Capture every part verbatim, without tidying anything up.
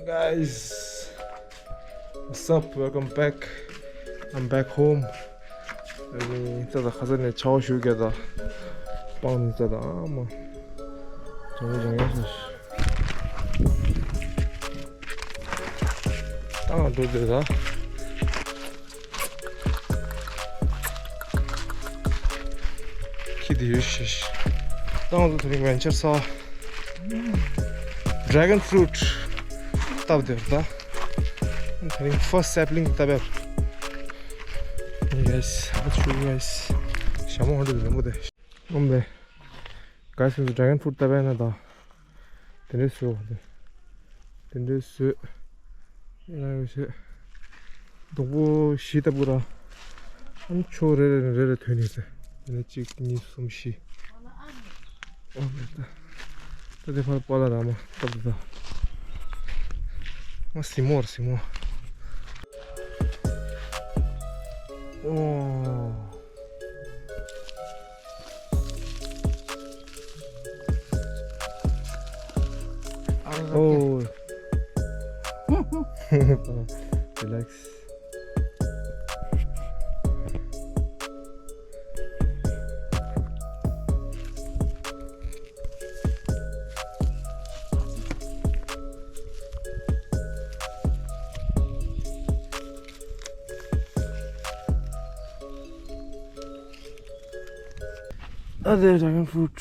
Guys, what's up? Welcome back. I'm back home. ཨ་ནི་ད་ལྟ་ཁ་སང་ནས་ཆར་པ་ཞེ་པོ་རྒྱག་ད། སྤང་ནི་ད་ད་ཨ་མ། ཇོ་ཇོ་ཡོང་སོང་། ཏང་འགྲོ་དེ་ད། ཁྱི་དེ་ཡོད་ཤེས། ཏང་དུ་དེ་རིང་ཝེན་ཆར་ས། Dragon fruit བཏབ་དེ་ད། དེ་རིང་first sapling བཏབ་ཡ། Yes, that's true, guys. ཞྭ་མོ་ཧོན་དུ་ལེན་པོ་དེ། ཨོམ་དེ། Guys, dragon fruit བཏབ་ཡ་ན་ད། དེ་འདྲས་བཟོས། དེ་འདྲས་བཟོས། ཡང་ཡང་བྱས། སྡོང་པོ་བཞི་ལྟ་བུ་ར། ཨ་ནི་ཕྱོགས་རེ་རེ་རེ་རེ་ཐོན་ནས་ཟེར། དེ་ནས་གཅིག་གཉིས། གསུམ། བཞི། ཨོ་ད། ད་དེ་ཕར་པཱ་ལགས་ར་མ་བཏབ་འདུག་ད། ཨ་སྲིན་མོ་ར་སྲིན་མོ། ཨོ། Oh. Relax. ཨ་དེ་dragon fruit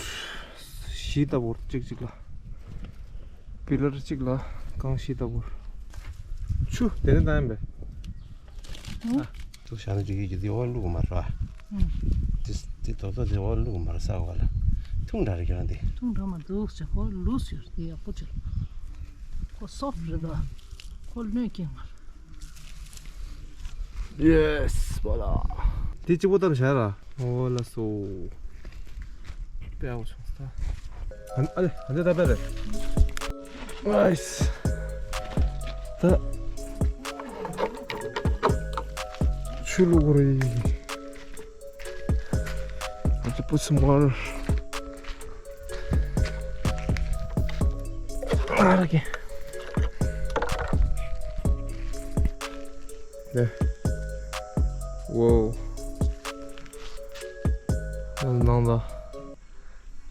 བཞི་ལྟ་བུར་གཅིག་གཅིག་ལ། པི་ལར་གཅིག་ལ་གང་བཞི་ལྟ་བུར། ཆུ་དེ་ནས་བཏང་ཡིན་པས། ཨ། ཐུག་བཞག་ན་འགྲིག་གི། འདི་འོག་བླུག་མ་རེད་པ། ཨུ། འདི་འདི་རྡོག་རྡོག་འདི་འོག་བླུག་མ་རེད་ས་འོག་ལ། ཐུང་དྲགས་རེད་ཀྱང་འདི། ཐུང་དྲགས་མ་འདུག་ཟེར། ཁོ་ལུས་ཡོད་རེད། འདི་ཡག་པོ་བྱེད། ཁོ་soft རེད་ད། ཁོ་གནོད་སྐྱེལ་མ་རེད། Yes, voilà. འདི་གཅིག་པོ་བཏབ་བཞག་ར། འོ་ལགས་སོ། དཔེ་ཡག་པོ་བྱུང་སོང་ད། ཨ་ཨ་ཨ་འདི་ད་དཔེ་རེད། Nice. ད་ཆུ་བླུག་དགོས་རེད། I have to put some water. ཨ་ར་ཀེ། ནེ། Wow. ནང་ལ།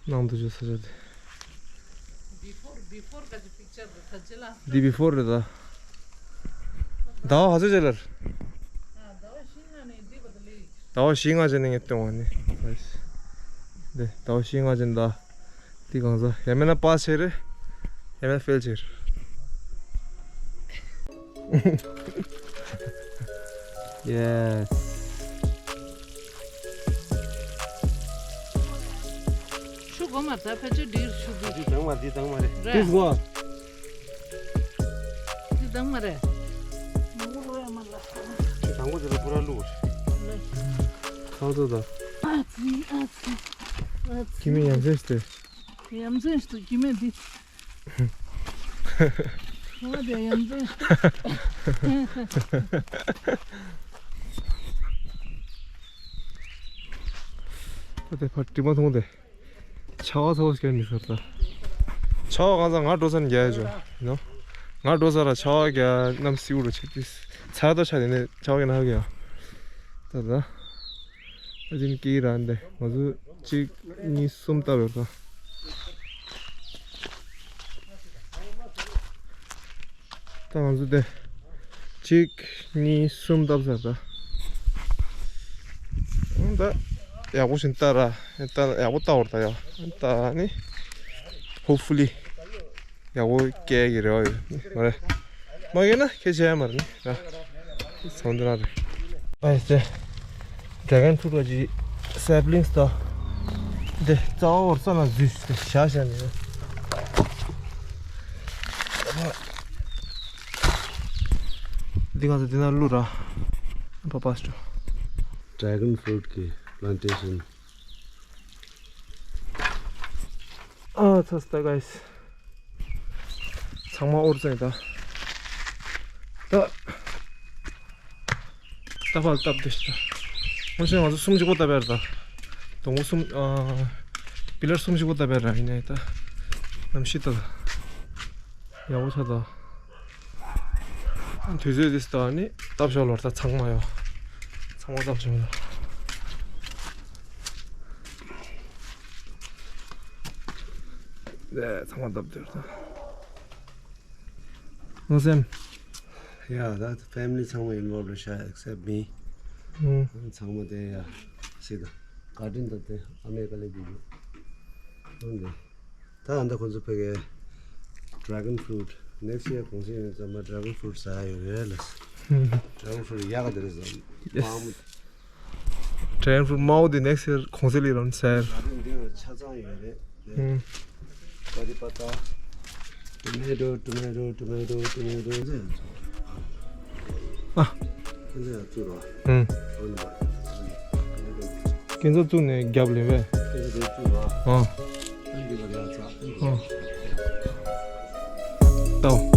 ནང་དུ་བཅུག་ས་ཆ་དེ། འདི་བི་ཧྥོར་རེད་ད། ཟླ་བ་ཧ་ཚོད་ཅེ་ལར། ཟླ་བ་བཞི་ལྔ་ཅན་ནས་ངས་སྟོན་བ་ནི། འདི་ཟླ་བ་བཞི་ལྔ་ཅན་ད། འདི་གང་ཟ། ཡང་མིན་ན་པཱས་བྱས་རེད། ཡང་མིན་ན་ཕེལ་བྱས་རེད། Yes. ཆུ་གོ་མ་ད་ཕལ་ཆེར་འདིར་ཆུ་འདི། འདི་དང་མ་འདི་དང་མ་རེད། རེད། This one. འདི་དང་མ་རེད། ཆུ་དང་པོ་དེ་ལ་པུ་ར་བླུགས། ཁང་ཚོ་དང་། ཨ་ཙི་ཨ་ཙི་ཨ་ཙི། ཁྱི་མི་ཡང་ཟེར་ཏེ། ཡ་མཚན་ཞིག་ཏུ་སྐྱེ་མེད་འདི། ང་དེ་ཡ་མཚན་ཞིག་ཏུ། ད་དེ་ཕར་དྲི་མ་མཐོང་དེ། ཆར་པ་ཚ་པོ་ཞིག་མི་ཟེར་ད། ཆར་པ་གང་ཚ་ང་འགྲོ་ས་ནས་རྒྱག་ཡ་ཅོ། ཡིན་ནོ། ང་འགྲོ་ས་ར་ཆར་པ་རྒྱག་གནམ་སེའུ་རུ་ཆེ་ཏིས། ཚ་ཏོ་ཆ་དེ་ནས་ཆར་པ་རྒྱག་ན་ཧ་གི་ཡ། ད་ད། ཨ་ཅིན་ཀི་ར་འདི་ང་ཚོ་གཅིག་གཉིས་གསུམ་བཏབ་ཡོད་ད། ད་ང་ཚོ་འདི་གཅིག་གཉིས་གསུམ་བཏབ་ཚར་ད། ད་ཡག་པོ་ཞིག་བཏབ་ར། ད་ཡག་པོ་བཏབ་བར་ད་ཡ། ད་ནི་hopefully ཡག་པོ་སྐྱེ་གི་རེ་བ་ཡོད། མ་རེད། མ་སྐྱེས་ན་ཁྱད་ཆེ་ཡ་མ་རེད་ནི་ར། ཚོང་འདི་ན་རེད། ཨེ་ཙེ། Dragon fruit ག་ཅི་saplings ད། འདི་རྩ་བ་བོར་ས་ན་འཛུལ་ཏེ་བཞག་བཞག་ནས། འདི་ང་ཚོ་འདི་ན་བླུགས་ར། པ་པ་སི་ཏྲོ། Dragon fruit གི་plantation། ཨ་ཚ་སྟ་guys། ཚང་མ་ཨོར་ཙེ་ད། ད། ད་ཕར་སྟབས་བདེ་ཞིག་ད། ང་ཚོ་ང་ཚོ་གསུམ་གཅིག་པོ་ད་བེར་ད། སྡོང་པོ་གསུམ་ཨ། པི་ལར་གསུམ་གཅིག་པོ་ད་བེར་ར་ཡིན་ནའི་ད། གནམ་གཤིས་ད། ཡག་པོ་ཆགས་ད། དུས་ཚོད་འདི་ལྟ་ནི་སྟབས་ཤོག་ལོར་ད་ཚང་མ་ཡོད། ཚང་མ་སྟབས་ཤོག་ལོར། ཚང་མ་སྟབས་བདེ་ད། ནོ་སེམ། Yeah, that family ཚང་མ་involved ཤ except me. ཨུམ། ཚང་མ་དེ་ཡ་སི་ད་garden ད་དེ་ཨ་མའི་ཀ་ལེ་བི་ཡོད། ཨང་དེ། ད་ཨ་འདྲ་ཁོང་ཚོ་ཕ་གི་dragon fruit next year གུང་སེང་ཡིན་ཙམ་པ་dragon fruit ཟ་ཡ་ཡོད་རེད་ལ། Dragon fruit ཡག་ག་དེ་རེད་ཟ། Yes. Dragon fruit མའོ་དེ་next year གུང་སེང་ལ་རང་ཟ་ཡ། ད་དེ་འདི་ཆ་ཚང་ཡོད་རེད། ཨུམ། ཀ་རི་པ་ཏ། Tomato, tomato, tomato, tomato. ཨ། ཁྱེད་ཚོ་ཡང་བཙུགས་རོགས། ཨུམ། ཁྱེད་ཚོ་བཙུགས་ནས་རྒྱབ་ལེན་བས། ཁྱེད་ཚོ་དེ་བཙུགས་རོགས། ཨ། ཨ། ཏོ།